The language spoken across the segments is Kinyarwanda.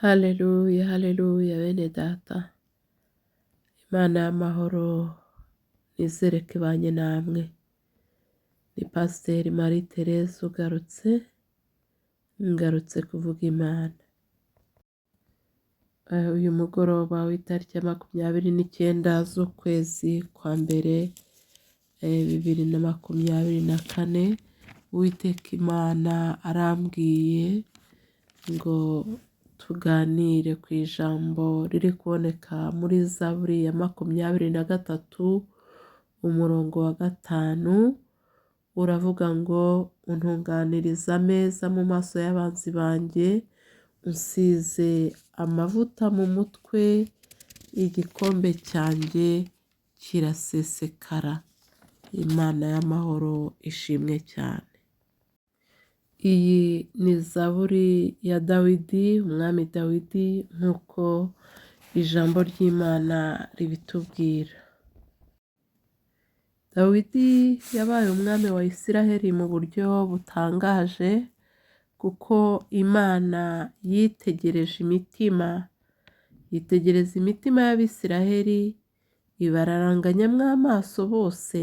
Haleluya, haleluya bene data. Imana y'amahoro nizere ko ibanye namwe. Ni Pasiteri Marie Therese ugarutse, ngarutse kuvuga Imana. Uyu mugoroba w'itariki ya 29 z'ukwezi kwa mbere 2024, Uwiteka Imana arambwiye ngo tuganire ku ijambo riri kuboneka muri Zaburi ya 23, umurongo wa 5, uravuga ngo untunganiriza ameza mu maso y'abanzi banjye, unsize amavuta mu mutwe, igikombe cyanjye kirasesekara. Imana y'amahoro ishimwe cyane. Iyi ni Zaburi ya Dawidi, umwami Dawidi, nk'uko ijambo ry'Imana ribitubwira. Dawidi yabaye umwami wa Isiraheli mu buryo butangaje, kuko Imana yitegereje imitima, yitegereza imitima y'Abisiraheli, ibararanganyamo amaso bose,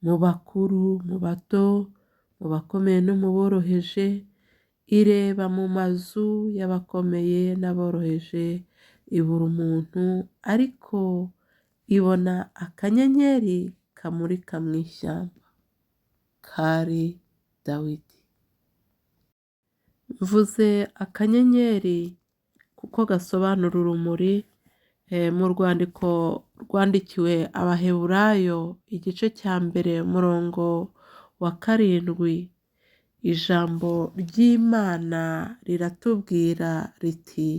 mu bakuru, mu bato, mu bakomeye no mu boroheje, ireba mu mazu y'abakomeye n'aboroheje, ibura umuntu, ariko ibona akanyenyeri kamurika mu ishyamba, kari Dawidi. Mvuze akanyenyeri kuko gasobanura urumuri, mu rwandiko rwandikiwe Abaheburayo igice cya mbere umurongo wa 7, ijambo ry'Imana riratubwira riti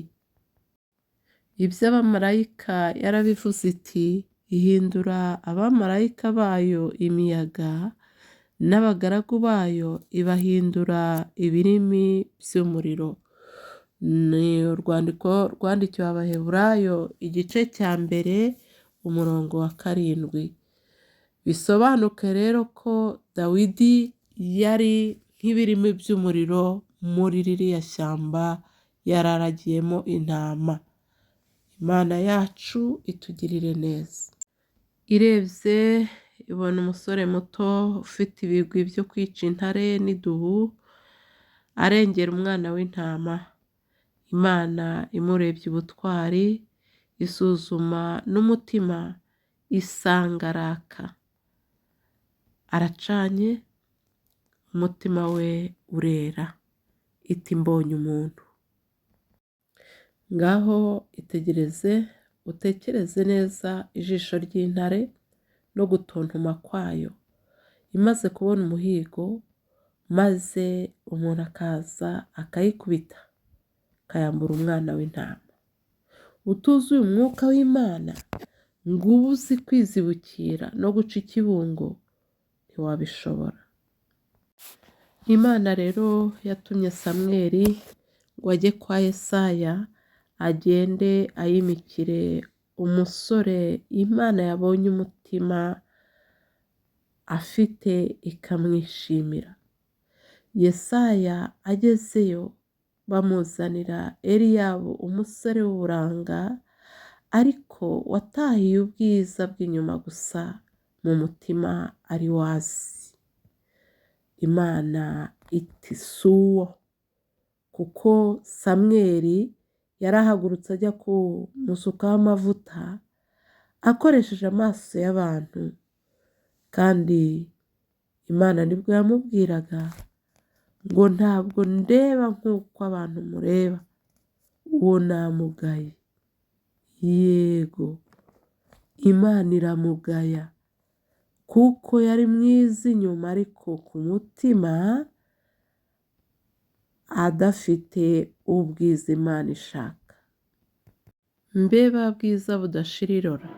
iby'abamarayika yarabivuze iti ihindura abamarayika bayo imiyaga, n'abagaragu bayo ibahindura ibirimi by'umuriro. Ni urwandiko rwandikiwe Abaheburayo igice cya mbere umurongo wa 7. Bisobanuke rero ko Dawidi yari nk'ibirimi by'umuriro muri ririya shyamba yararagiyemo intama. Imana yacu itugirire neza. Irebye ibona umusore muto ufite ibigwi byo kwica intare n'idubu, arengera umwana w'intama. Imana imurebye ubutwari, isuzuma n'umutima, isanga araka. Aracanye, umutima we urera. Iti mbonye umuntu. Ngaho itegereze, utekereze neza ijisho ry'intare no gutontoma kwayo, imaze kubona umuhigo, maze umuntu akaza akayikubita, akayambura umwana w'intama. Utuzuye umwuka w'Imana ngo ube uzi kwizibukira no guca ikibungo, ntiwabishobora. Imana rero yatumye Samweli ngo ajye kwa Yesaya, agende ayimikire umusore Imana yabonye umutima afite ikamwishimira. Yesaya agezeyo bamuzanira Eliyabu umusore w'uburanga, ariko watahiye ubwiza bw'inyuma gusa, mu mutima ari wazi. Imana iti si uwo, kuko Samweli yarahagurutse ajya kumusukaho amavuta akoresheje amaso y'abantu, kandi Imana nibwo yamubwiraga ngo ntabwo ndeba nk'uko abantu mureba, uwo namugaye. Yego, Imana iramugaya kuko yari mwiza inyuma ariko ku mutima adafite ubwiza Imana ishaka. Mbe ba bwiza budashira irora!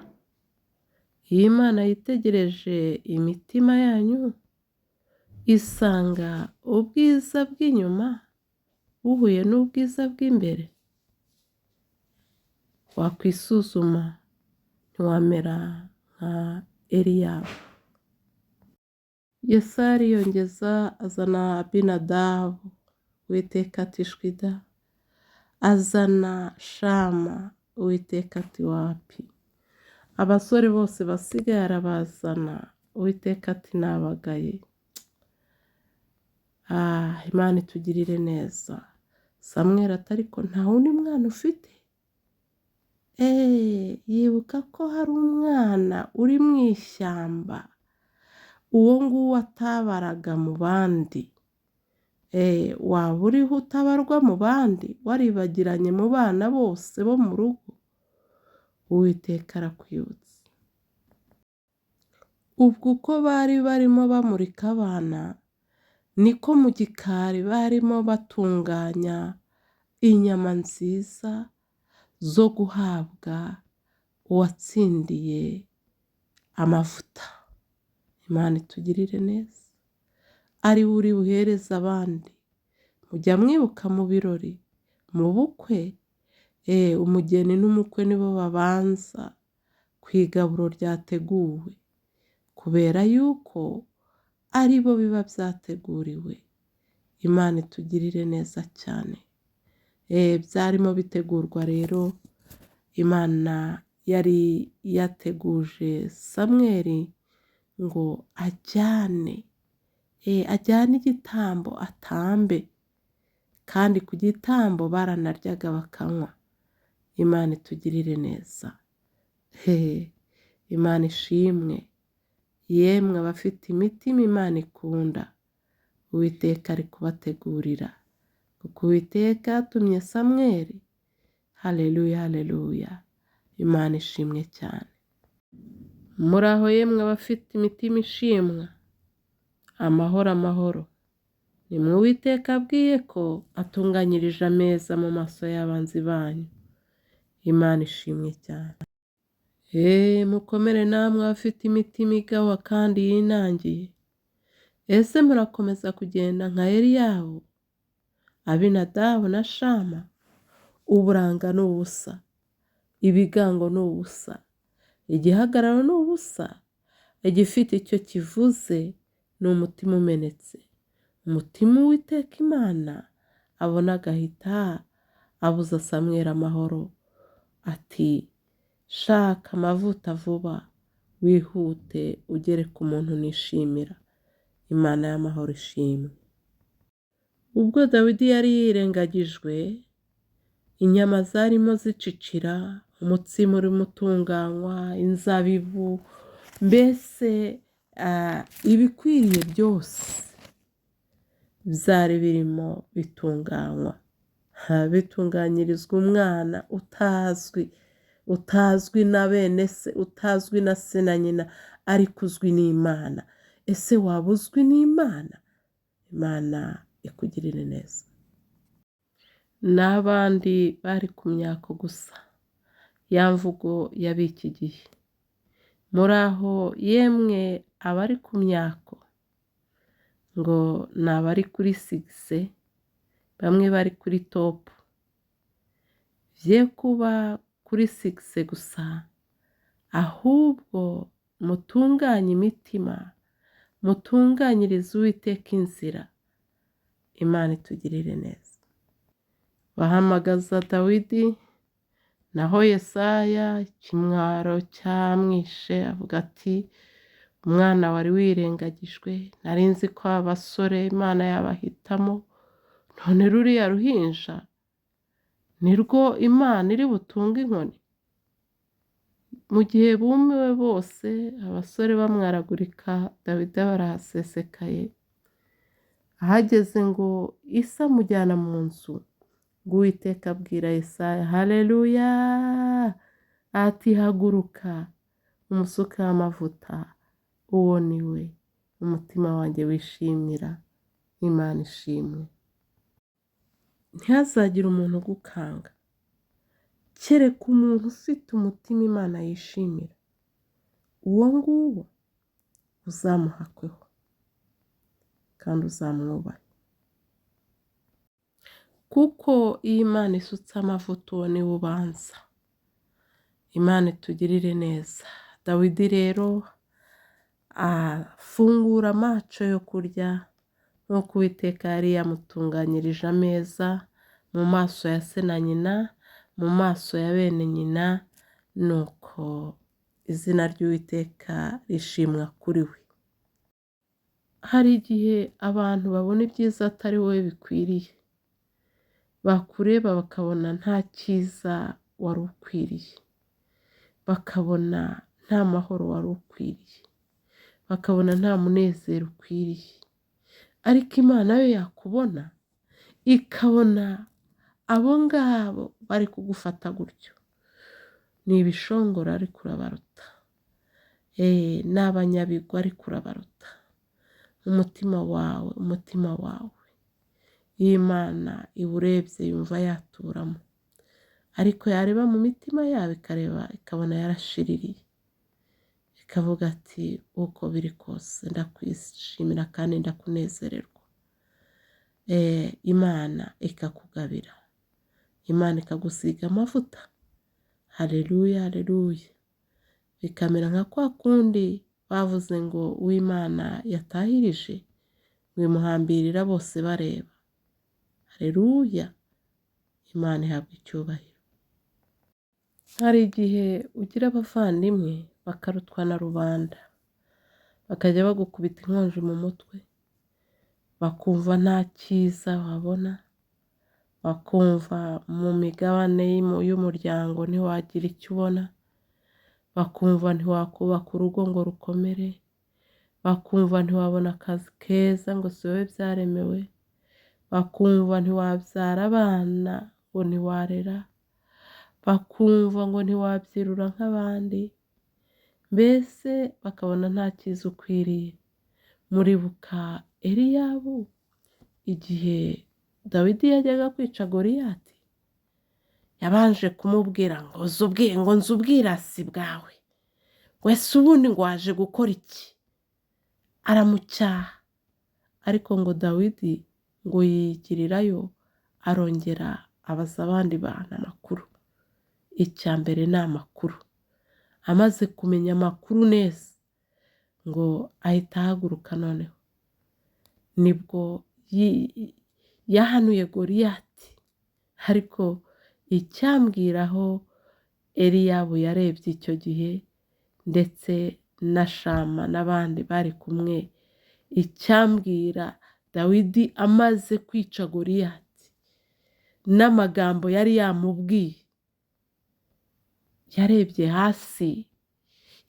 Iyo Imana yitegereje imitima yanyu, isanga ubwiza bw'inyuma buhuye n'ubwiza bw'imbere? Wakwisuzuma ntiwamera nka Eliyabu. Yesaya ariyongeza azana Abinadabu, Uwiteka ati shwi da! Azana Shama, Uwiteka ati wapi. Abasore bose basigaye arabazana, Uwiteka ati nabagaye. Ah, Imana itugirire neza. Samweli ati ariko nta wundi mwana ufite? Eee, yibuka ko hari umwana uri mu ishyamba, uwo nguwo atabaraga mu bandi. Eee, waba uriho utabarwa mu bandi, waribagiranye mu bana bose bo mu rugo? Uwiteka arakwibutsa. Ubwo uko bari barimo bamurika abana, niko mu gikari barimo batunganya inyama nziza zo guhabwa uwatsindiye amavuta. Imana itugirire neza. Ari we uri buhereze abandi. Mujya mwibuka mu birori, mu bukwe, umugeni n'umukwe nibo babanza ku igaburo ryateguwe, kubera yuko ari bo biba byateguriwe. Imana itugirire neza cyane. Byarimo bitegurwa rero, Imana yari yateguje Samweli ngo ajyane, ajyane igitambo atambe, kandi ku gitambo baranaryaga bakanywa. Imana itugirire neza. Imana ishimwe. Yemwe abafite imitima Imana ikunda, Uwiteka ari kubategurira, kuko Uwiteka yatumye Samweli. Haleluya, haleluya. Imana ishimwe cyane. Muraho yemwe abafite imitima ishimwa, amahoro amahoro. Nimwe Uwiteka abwiye ko atunganyirije ameza mu maso y'abanzi banyu. Imana ishimwe cyane. Mukomere namwe abafite imitima igawa kandi yinangiye. Ese murakomeza kugenda nka Eliyabu, Abinadabu na Shama? Uburanga ni ubusa, ibigango ni ubusa, igihagararo ni ubusa, igifite icyo kivuze ni umutima umenetse. Umutima Uwiteka Imana abona agahita abuza Samweli amahoro, ati shaka amavuta vuba, wihute ugere ku muntu nishimira. Imana y'amahoro ishimwe. Ubwo Dawidi yari yirengagijwe, inyama zarimo zicicira, umutsima urimo utunganywa, inzabibu, mbese ibikwiriye byose byari birimo bitunganywa. Bitunganyirizwa umwana utazwi, utazwi na bene se, utazwi na se na nyina, ariko uzwi n'Imana. Ese waba uzwi n'Imana? Imana ikugirire neza. N'abandi bari ku myako gusa, ya mvugo y'ab'iki gihe. Muraho yemwe abari ku myako, ngo ni abari kuri succès, bamwe bari kuri top. Bye kuba kuri succès gusa, ahubwo mutunganye imitima, mutunganyirize Uwiteka inzira. Imana itugirire neza. Bahamagaza Dawidi, naho Yesaya ikimwaro cyamwishe avuga ati umwana wari wirengagijwe, nari nzi ko abasore Imana yabahitamo, none ruriya ruhinja nirwo Imana iri butunge inkoni. Mu gihe bumiwe bose, abasore bamwaragurika, Dawidi barahasesekaye. Ahageze ngo ise amujyana mu nzu, ngo Uwiteka abwira Yesaya, haleluya, ati haguruka umusukeho amavuta, uwo ni we umutima wanjye wishimira. Imana ishimwe. Ntihazagire umuntu ugukanga, kereka umuntu ufite umutima Imana yishimira, uwo nguwo uzamuhakweho kandi uzamwubahe, kuko iyo Imana isutse amavuta uwo niwe ubanza. Imana itugirire neza. Dawidi rero afungura amaco yo kurya nk'uko Uwiteka yari yamutunganyirije ameza Mu maso ya se na nyina, mu maso ya bene nyina, nuko izina ry'Uwiteka rishimwa kuri we. Hari igihe abantu babona ibyiza atari wowe bikwiriye, bakureba bakabona nta cyiza wari ukwiriye, bakabona nta mahoro wari ukwiriye, bakabona nta munezero ukwiriye, ariko Imana yo yakubona ikabona abo ngabo bari kugufata gutyo, ni ibishongoro ariko urabaruta, ni abanyabigwi ariko urabaruta, umutima wawe, umutima wawe, iyo Imana iwurebye yumva yaturamo, ariko yareba mu mitima yabo ikareba ikabona yarashiririye, ikavuga ati uko biri kose ndakwishimira kandi ndakunezererwa. Imana ikakugabira, Imana ikagusiga amavuta, haleluya, haleluya, bikamera nka kwa kundi bavuze ngo uw'Imana yatahirije ngo imuhambirira bose bareba, haleluya, Imana ihabwa icyubahiro. Hari igihe ugira abavandimwe bakarutwa na rubanda, bakajya bagukubita inkonji mu mutwe, bakumva nta cyiza wabona, bakumva mu migabane y'umuryango ntiwagira icyo ubona, bakumva ntiwakubaka urugo ngo rukomere, bakumva ntiwabona akazi keza ngo si wowe byaremewe, bakumva ntiwabyara abana ngo ntiwarera, bakumva ngo ntiwabyirura nk'abandi, mbese bakabona nta cyiza ukwiriye. Muribuka Eliyabu igihe Dawidi yajyaga kwica Goliyati, yabanje kumubwira ngo ngo nzi ubwirasi bwawe, ngo ese ubundi ngo waje gukora iki? Aramucyaha, ariko ngo Dawidi ngo yigirirayo, arongera abaza abandi bantu amakuru. Icya mbere ni amakuru. Amaze kumenya amakuru neza, ngo ahita ahaguruka noneho. Nibwo yahanuye Goliyati, ariko icyambwiraho Eliyabu yarebye icyo gihe, ndetse na Shama n'abandi bari kumwe, icyambwira Dawidi amaze kwica Goliyati n'amagambo yari yamubwiye, yarebye hasi,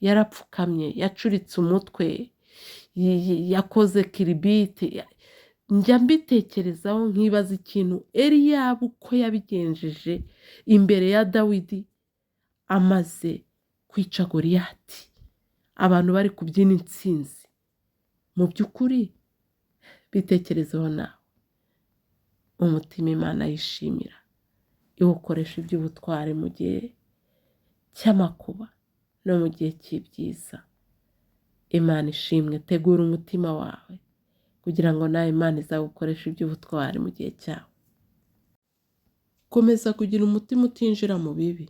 yarapfukamye, yacuritse umutwe, yakoze kiribiti. Njya mbitekerezaho nkibaza ikintu Eliyabu uko yabigenjeje imbere ya Dawidi amaze kwica Goliyati, abantu bari kubyina intsinzi. Mu by'ukuri bitekerezeho nawe, umutima Imana yishimira iwukoresha iby'ubutwari mu gihe cy'amakuba no mu gihe cy'ibyiza. Imana ishimwe, tegura umutima wawe kugira ngo nawe Imana izagukoreshe iby'ubutwari mu gihe cyawe. Komeza kugira umutima utinjira mu bibi,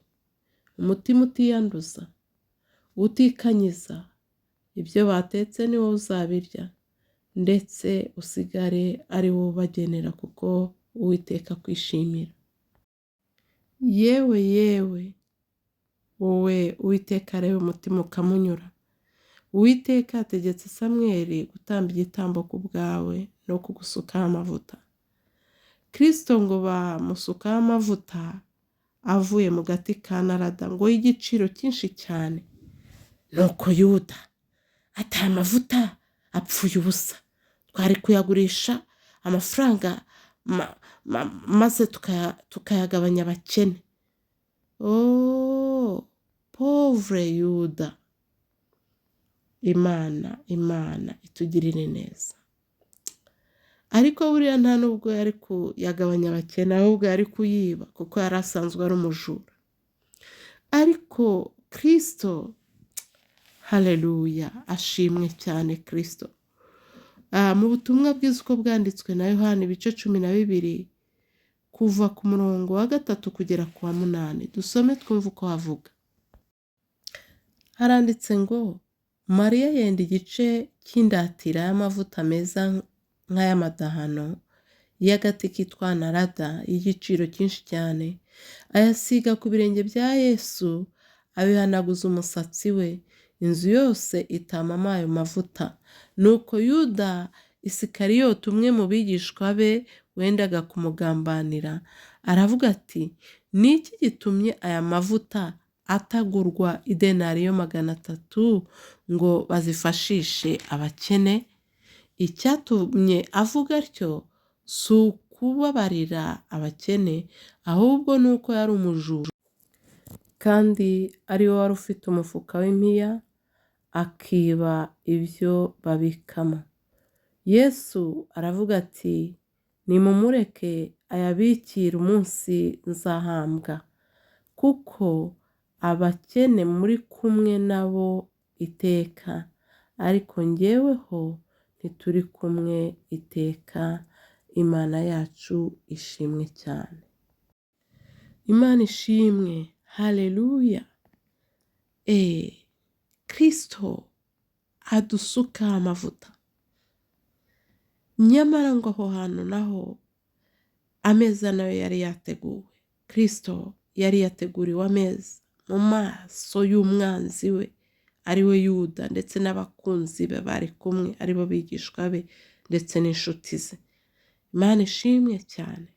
umutima utiyanduza, utikanyiza, ibyo batetse ni wowe uzabirya, ndetse usigare ari wowe ubagenera kuko Uwiteka akwishimira. Yewe yewe, wowe Uwiteka areba umutima ukamunyura. Uwiteka yategetse Samweli gutamba igitambo ku bwawe no kugusukaho amavuta. Kristo ngo bamusukaho amavuta avuye mu gati ka narada ngo y'igiciro cyinshi cyane. Nuko Yuda ati aya mavuta apfuye ubusa, twari kuyagurisha amafaranga maze tukayagabanya abakene. Oh, pauvre Yuda. Imana, Imana itugirire neza. Ariko buriya nta nubwo yari kuyagabanya abakene, ahubwo yari kuyiba kuko yari asanzwe ari umujura. Ariko Kristo, haleluya, ashimwe cyane Kristo. Mu butumwa bwiza uko bwanditswe na Yohani ibice 12, kuva ku murongo wa 3 kugera ku wa 8, dusome twumve uko havuga. Haranditse ngo Mariya yenda igice cy'indatira y'amavuta meza nk'ay'amadahano y'agati kitwa narada y'igiciro cyinshi cyane, ayasiga ku birenge bya Yesu, abihanaguza umusatsi we, inzu yose itamamo ayo mavuta. Nuko Yuda Isikariyoti, umwe mu bigishwa be wendaga kumugambanira, aravuga ati: Ni iki gitumye aya mavuta atagurwa idenariyo 300 ngo bazifashishe abakene? Icyatumye avuga atyo si ukubabarira abakene, ahubwo ni uko yari umujura, kandi ari we wari ufite umufuka w'impiya, akiba ibyo babikamo. Yesu aravuga ati: Nimumureke ayabikire umunsi nzahambwa, kuko abakene muri kumwe nabo iteka, ariko njyeweho ntituri kumwe iteka. Imana yacu ishimwe cyane. Imana ishimwe, haleluya. Kristo adusuka amavuta. Nyamara ngo aho hantu naho ameza nayo yari yateguwe. Kristo yari yateguriwe ameza mu maso y'umwanzi we, ari we Yuda, ndetse n'abakunzi be bari kumwe, aribo bigishwa be ndetse n'inshuti ze. Imana ishimwe cyane,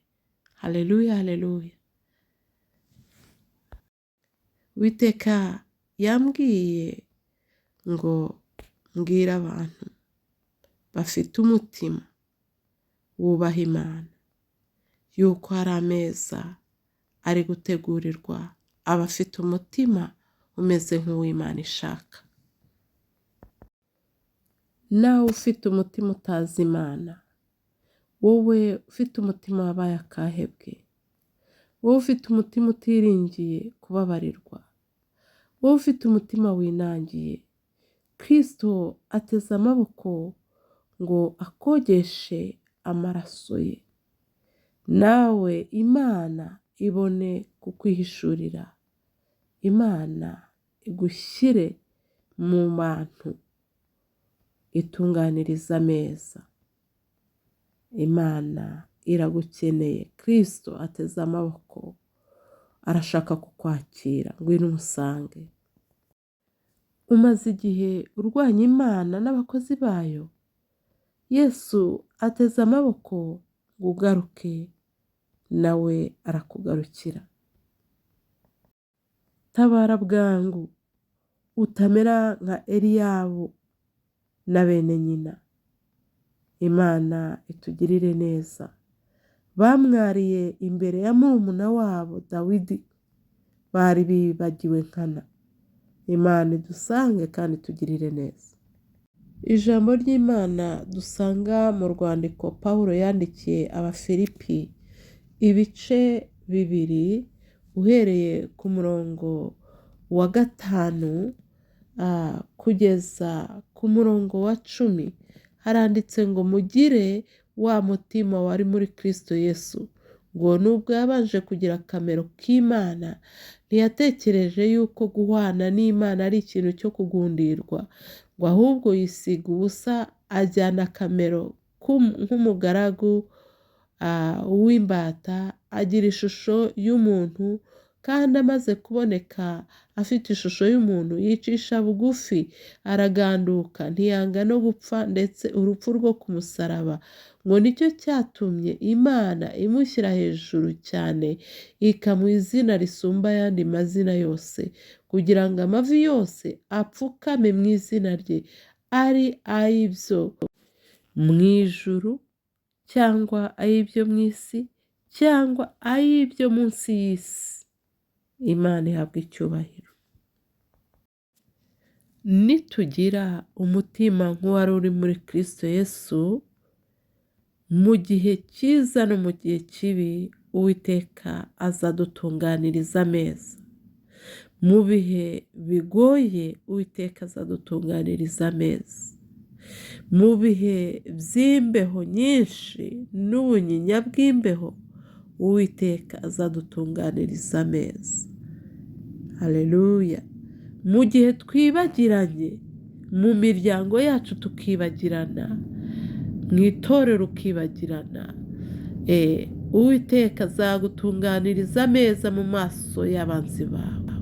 haleluya, haleluya. Uwiteka yambwiye ngo mbwire abantu bafite umutima wubaha Imana yuko hari ameza ari gutegurirwa abafite umutima umeze nk'uw'Imana ishaka. Nawe ufite umutima utazi Imana, wowe ufite umutima wabaye akahebwe, wowe ufite umutima utiringiye kubabarirwa, wowe ufite umutima winangiye, Kristo ateze amaboko ngo akogeshe amaraso ye, nawe Imana ibone kukwihishurira, Imana igushyire mu bantu itunganiriza ameza. Imana iragukeneye, Kristo ateze amaboko, arashaka kukwakira, ngwino umusange. Umaze igihe urwanya Imana n'abakozi bayo, Yesu ateze amaboko ngo ugaruke, nawe arakugarukira. Tabara bwangu utamera nka Eliyabu na bene nyina. Imana itugirire neza. Bamwariye imbere ya murumuna wabo Dawidi, bari bibagiwe nkana. Imana idusange kandi itugirire neza. Ijambo ry'Imana dusanga mu rwandiko Pawulo yandikiye Abafilipi, ibice 2, uhereye ku murongo wa 5 kugeza ku murongo wa 10, haranditse ngo mugire wa mutima wari muri Kristo Yesu, ngo nubwo yabanje kugira akamero k'Imana, ntiyatekereje yuko guhwana n'Imana ari ikintu cyo kugundirwa, ngo ahubwo yisiga ubusa ajyana akamero nk'umugaragu w'imbata, agira ishusho y'umuntu, kandi amaze kuboneka afite ishusho y'umuntu, yicisha bugufi, araganduka, ntiyanga no gupfa, ndetse urupfu rwo ku musaraba. Ngo nicyo cyatumye Imana imushyira hejuru cyane, ikamuha izina risumba ayandi mazina yose, kugira ngo amavi yose apfukame mu izina rye, ari ay'ibyo mu ijuru cyangwa ay'ibyo mu isi cyangwa ay'ibyo munsi y'isi. Imana ihabwa icyubahiro. Nitugira umutima nk'uwari uri muri Kristo Yesu, mu gihe cyiza no mu gihe kibi, Uwiteka azadutunganiriza ameza. Mu bihe bigoye, Uwiteka azadutunganiriza ameza. Mu bihe by'imbeho nyinshi n'ubunyinya bw'imbeho, Uwiteka azadutunganiriza ameza. Haleluya. Mu gihe twibagiranye, mu miryango yacu tukibagirana, mu itorero ukibagirana, Uwiteka azagutunganiriza ameza mu maso y'abanzi bawe.